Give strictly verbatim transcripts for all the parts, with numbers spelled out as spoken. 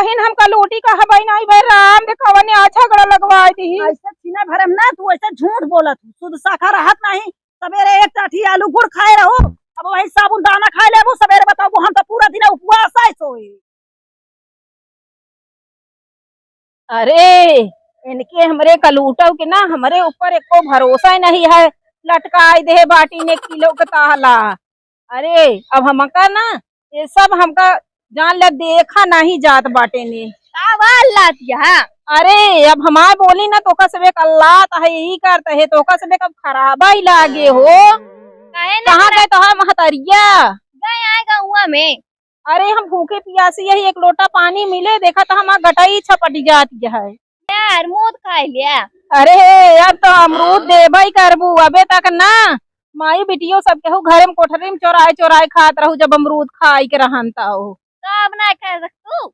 इन हमका लूटी कहबइ नाहीं बे राम, देखवा ने आ झगड़ा लगवाइ दिहिस। ऐसे छीना भरम ना, तू ऐसे झूठ बोलत हू। शुद्ध शाखा रहत नाहीं, सबेरे एक टाठी आलू गुड़ खाए रहो, अब वही साबुन दाना खाए लेबो, सबेरे बताओ, हम तो पूरा दिन उपवास है सोए। अरे, इनके हमरे कलूटव के ना, हमरे ऊपर एको भरोसा ही नहीं है। लटकाइ देहे बाटी ने किलो के ताला। अरे, अब हमका ना, ये सब हमका जान ले, देखा नहीं जात बाटे ने। का वाल लात यहाँ? अरे, अब हमार बोली ना, तोका सबे कल्लात है, यही करत है, तोका सबे कब खराबा ही लागे हो। काहे ना कहाँ खराब? गए तोहार महतरिया? गए आए गौआ में। अरे, हम भूखे पियासी यही एक लोटा पानी मिले, देखा तो हमार गटई छपट जात है। यार, मूत खाइ लिया। अरे, अब तो अमरूद देबइ करबू, अबे तक ना माई बिटियो सब केहू घरे में कोठरी में चोराए चोराए खात रहू, जब अमरूद खाइ के रहन त हो। तो अब ना खा सकतू।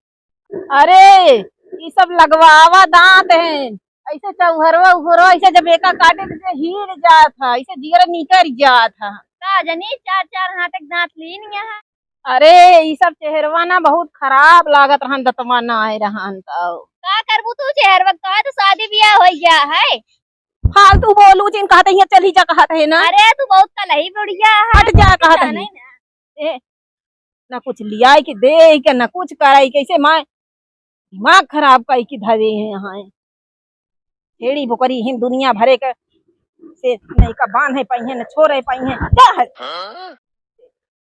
अरे, ई सब लगवावा दांत हैं, ऐसे चौहरवा उहरवा ऐसे जब एका काटे तो हिल जात है, ऐसे जिगर निकर जात है। का जनी चार चार हाथ एक दांत लीन यहाँ। अरे, ई सब चेहरवा ना बहुत खराब लागत रहन, दतवा ना आए रहन तो। का करबू तू चेहरवा, तोहार तो शादी बियाह होइ गया है। फालतू बोलू जिन कहत है, चली जा कहत है ना। अरे, तू बहुत कलही बुढ़िया है, हट जा कहत है। नहीं ना। ए, ना कुछ लियाई के दे के, ना कुछ कराई, कैसे माय दिमाग खराब कई की धरे हैं यहाँ। छेड़ी बोकरी हिन दुनिया भरे के से नहीं का बांध है पाई है, न छोड़ है पाई है। क्या है?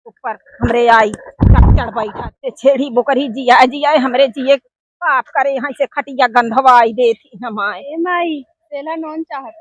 ऊपर हमरे आई, चढ़, चढ़ बैठा। ते छेड़ी बोकरी जिया, जिया, हमरे जिए पाप करे, यहाँ से खटिया गंधवाई देती हमाए। ए माई, सेला नोन चाहत।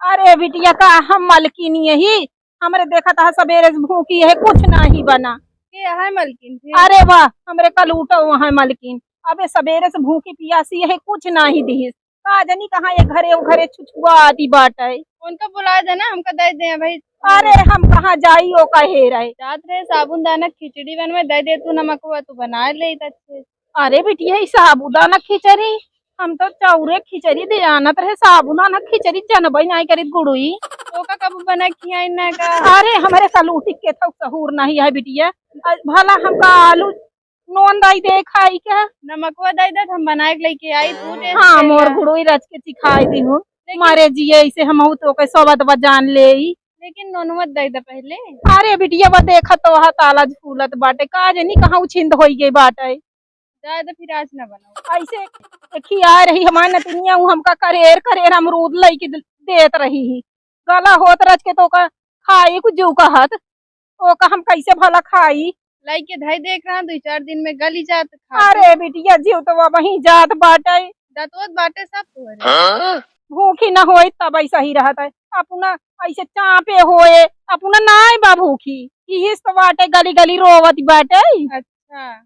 अरे बिटिया, का हम मलकिन यही? हमरे देखत है सबेरे से भूखी है, कुछ नहीं बना। के है मलकिन फिर? अरे वाह, हमरे कलूटो वहाँ मलकिन। अबे सबेरे से भूखी पियासी है, कुछ नहीं दिहिस। का जनी कहाँ ये घरे, वो घरे छुछुआ आती बाटे। उनका बुला देना, हमका दे दे भाई। अरे हम कहाँ जाई, वो कहे रहे। जात रहे साबुन दाना खिचड़ी बनवे, दे दे तू नमकवा, तू बना ले अच्छे। अरे बिटिया, ई साबुदाना खिचड़ी, हम तो चाउरे खिचड़ी दे जानत रहे, साबुदाना खिचड़ी जनबे नाहीं करित गुड़ुई। तो का कब बना खियाई ना का? अरे हमरे कलूटी के तो सहूर नहीं है बिटिया, अ, भला हमका आलू नोन दाई दे खाई का? नमकवा दाई दे, हम बनाए के लेके आई, तू tension हाँ, ना मोर ले। गुड़ुई रच के सिखाई दी हूँ। लेकिन मारे जिए इसे हम तो के सोबत बजान ले। लेकिन नोनवा दाई दे पहले। अरे बिटिया, वो देखत तो वहाँ ताला फूलत बाटे, का जनी कहाँ उछिंद होई गई बाटे। ज्यादा फिर आज ना बनाओ। ऐसे खिया रही हमार नतिनिया, उ हमका करेर करेर अमरूद लइके दे-, देत रही ही। गला होत रच के तो ओका खाई कुछ जीव कहत, ओका हम कैसे भला खाई? लइके धई देख रहा, दुई चार दिन में गली जात खा। अरे बिटिया, जीव तो वही जात बाटे। दतोत बाटे सब तोहरे। भूखी न होई तब ऐसा ही रहत है। अपना ऐसे चापे होए, अपना नाय बा भूखी। इहिस तो बाटे गली गली रोवत बाटे। अच्छा।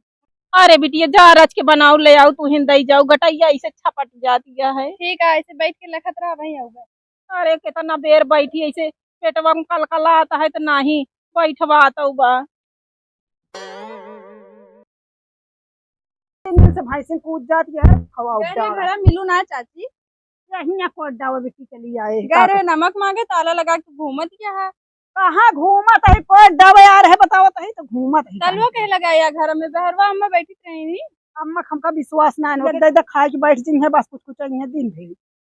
अरे बिटिया, जा रच के बनाओ, ले आओ, तू हिन दई जाओ, गटैया ऐसे छपट जाती है। ठीक है, ऐसे बैठ के लखत रहा, वहीं आऊंगा। अरे कितना बेर बैठी ऐसे, पेटवा में कलकलात है तो नाही बैठवात बा। दिन से भैंसिन कूद जाती है, खवाओ गए रहे डाल। घरा मिलू ना चाची। यहीं कोट डावा बिट्टी चली आए। गए रहे नमक मांगे, ताला लगा के घूमत क्या है? कहाँ घूमत है, कोट डावा यार है, बतावत है तो घूमत है। तलवा कहे लगाया घर में, बहरवा अम्मा बैठी रही नहीं। अम्मा हमका विश्वास ना है, दे दे खाए के बैठ जिन है, बस कुछ कुछ है दिन भर।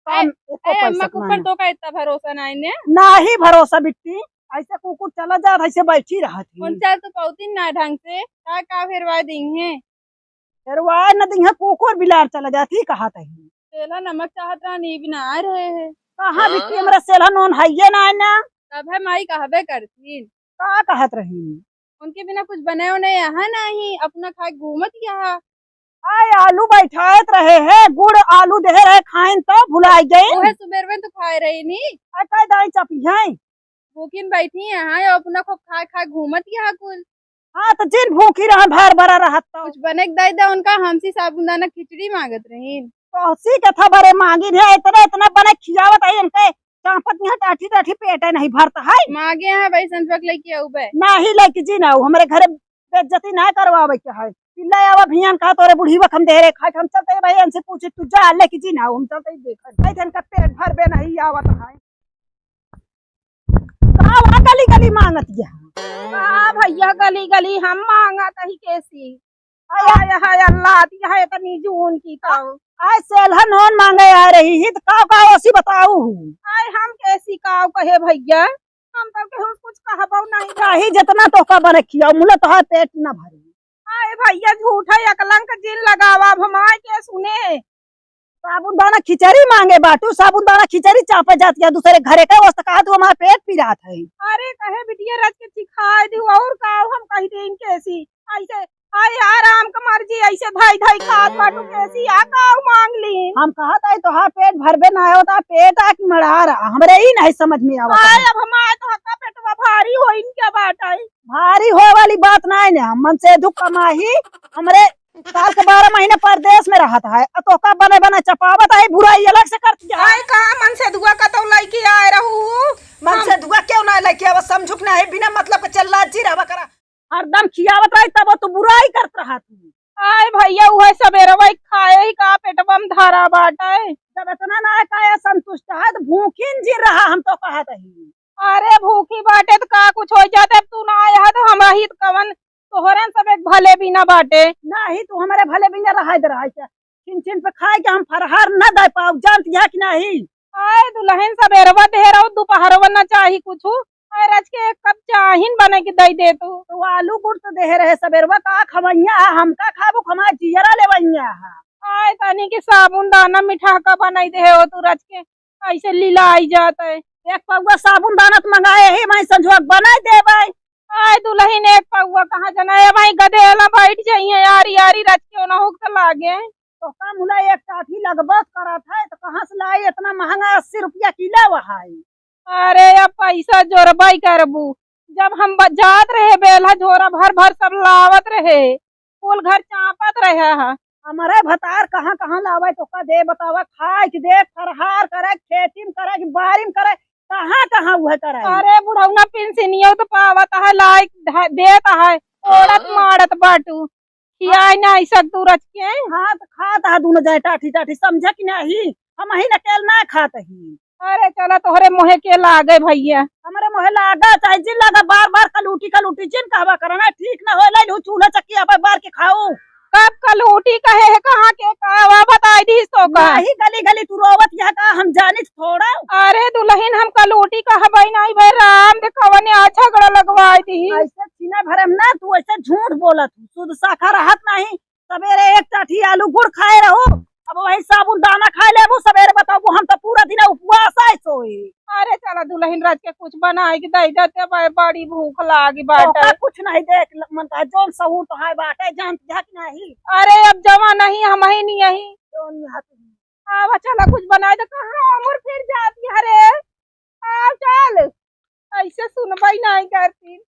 काम ए, एको ए, पैसा अम्मा के ऊपर ना। तो का इतना भरोसा ना है ने? नाही भरोसा बिट्टी, ऐसे कुकुर चला जात, ऐसे बैठी रहत ही। उनसे तो पौती ना ढंग से, का, का फेरवा दी है? फेरवाए न दी है, कुकुर बिलार चला जात ही, कहत ही। सेला नमक चाहत रहन, ई भी ना आ रहे हैं। कहाँ बिट्टी, हमरा सेला नोन हइये ना है ना। तब है माई कहबे करतीन। का कहत रही? उनके बिना कुछ बने उने यहाँ नहीं, अपना खाए घूमत यहाँ। आय आलू बैठायत रहे हैं, गुड़ आलू देहे रहे खाइन तो भुलाई गई। ओहे सुबेर में तो खाए रही नी। आय काय दाई चपी हैं। भूखिन बैठी यहाँ, यो अपना खूब खाए खाए घूमत यहाँ कुल। हाँ, तो जिन भूखी रहा, भर भरा रहत तो। कुछ बने के दे दे उनका, हमसी साबुदाना खिचड़ी मांगत रहीन। तो सी के था भरे मांगी है, इतना, इतना बने खियावत है इनके, चापत यहाँ टाठी, टाठी पेटे नहीं भरता है। मांगे हैं भाई, संजवा के लेके आऊ बे। नाही लेके जी ना, हमरे घरे बेइज्जती ना करवावे के है। कि ले आवा भियान का तोरे बुढ़ी बखम दे रे खाए, हम चलते भाई इनसे पूछे, तू जा लेके जी ना, हम चलते ही देखा। नहीं तो इनका पेट भर बे नहीं आवत है। का वा गली गली मांगत या? का भैया गली गली हम मांगत ही कैसी? हाय, हाय, हाय अल्लाह, आती है इतनी जून की तो। आय सेल्हन होन माँगे आ रही ही, तो काव काव ओसी बताऊ हूँ। आय हम कैसी काव कहे भइया, हम तो केहू कुछ कहबो नहीं। चाही जितना तोहका बने खियाओ, मुला तोहार पेट न भरी। आय भइया झूठा अकलंक जिन लगावा, अब हमार के सुने। साबुनदाना खिचड़ी माँगे बाटू, साबुनदाना खिचड़ी चापे जाती है दूसरे घरे का, ओस त कहा तू हमार पेट पिरात है। अरे कहे बिटिया रच के चिखाए दिउ, और काव हम कहि देन कैसी। ऐसे, अरे यार राम का मर्जी, ऐसे धाई धाई खात बाटू कैसी, आ काव माँग ली। हम कहत है तोहार पेट भरबे ना होता, पेट आ कि मड़ार आ, हमरे ही नहीं समझ में आवत है। आय अब हमार तो हक्का पेटवा भारी होइन के बाटे। भारी होए वाली बात नाहीं न, हम मनसेधू कमाही, हमरे साल के बारह महीने परदेस में रहत है, अ तोहका बने बने चपावत है, बुराई अलग से करती है। आय कहाँ मनसेधुआ का तो लइके आए रहू? मनसेधुआ केहू ना लइके आवा, समझुक ना है, बिना मतलब के चल्ला जी रहबा करा। हरदम खियावत रही तब तू बुराई करत रहा तू। आय भइया उहे सबेरवा खाए ही का पेटवा में धरा बाटे। जब इतना ना खाए संतुष्ट है तो भूखिन जिन रहा, हम तो कहत ही। अरे भूखी बाटे त का कुछ होइ जात, अब तू ना आया है तो हमरा ही त कवन, तोहरन सब एक भले बिना बाटे। नाही, तू हमरे भले बिना रहाय दे रहाय के। छिन छिन पे खाए के हम फरहार न दे पाउब, जानत है कि नाही? आय दुलहिन सबेरवा देहे रहो, दुपहरवा न चाही कुछु। आय रच के एक कप चाहिन बने के दइ दे तू। तो आलू गुड़ तो देहे रहे सबेरवा, का खवइया है, हम का खाबू, हमार जियरा लेवइया है। आय तनी के साबुनदाना मिठाका बनाई देहे हो तू रच के। ऐसे लीला आई जात है। एक पौवा साबुनदाना त मंगाए ही, मैं संझवा के बनाए देबै। आय दुलहिन एक पौवा कहाँ जना है, भाई गदेला बैठ जाइए यारी यारी रच के ओनहु के त लागे। तो का मुला एक टाठी लगबत करत है, तो कहाँ से लाई इतना महंगा अस्सी रुपया किलो है? अरे अब पैसा जोरबै करबू, जब हम ब-, जात रहे बेल्हा झोरा भर भर सब लावत रहे, कुल घर चापत रहे हा। हमरे भतार कहाँ कहाँ लावे तोका दे बतावा, खाए के दे, फरहार करे, खेती में करे कि बारी में करे, कहाँ कहाँ उहे करे? अरे बुढ़ौना पेंशनियो तो पावत है, लाइक ध-, देत है, ओड़त माड़त बाटू, खियाए ना ऐसा तू रच के। हाँ तो खात है दोनों जने टाठी टाठी, समझे कि नहीं? हम ही अकेल ना खात ही। अरे चला तोहरे मोहे के लागे भइया। हमरे मोहे लागा चाहे जिन लागा, बार बार कलूटी कलूटी जिन कहबा करना, ठीक ना होए, ले लू चूल्हा चक्की आप बार के खाऊ। कब कलूटी कहे है, कहाँ के कहवा बताई दीस तो का? नाही गली गली तू रोवत यह का हम जानित थोड़ा। अरे दुलहिन हम कलूटी कहबै नाही भाई, राम दे कवने आ झगड़ा लगवाई दी। ऐसे सीना भरे में ना तू ऐसे झूठ बोलत हूँ, शुद्ध शाखा रहत नहीं। सबेरे एक टाठी आलू गुड़ खाए रहो, अब वही साबुनदाना खाए लेबू, सबेरे बताबू हम तो पूरा दिन उपवास है सोई। अरे चला दुलहिन रच के कुछ बनाए के दे देते भाई, बड़ी भूख लागी बाटे। तोका कुछ नहीं देख ल-, मन का जौन सहूर तो है बाटे, जानत है कि नहीं? अरे अब जमा नहीं हम ही नहीं यही। जौन यहाँ से आवा चला कुछ बनाए दे, कहाँ उम्र फिर जाती है रे? आ चल, ऐसे सुनबै नहीं करती।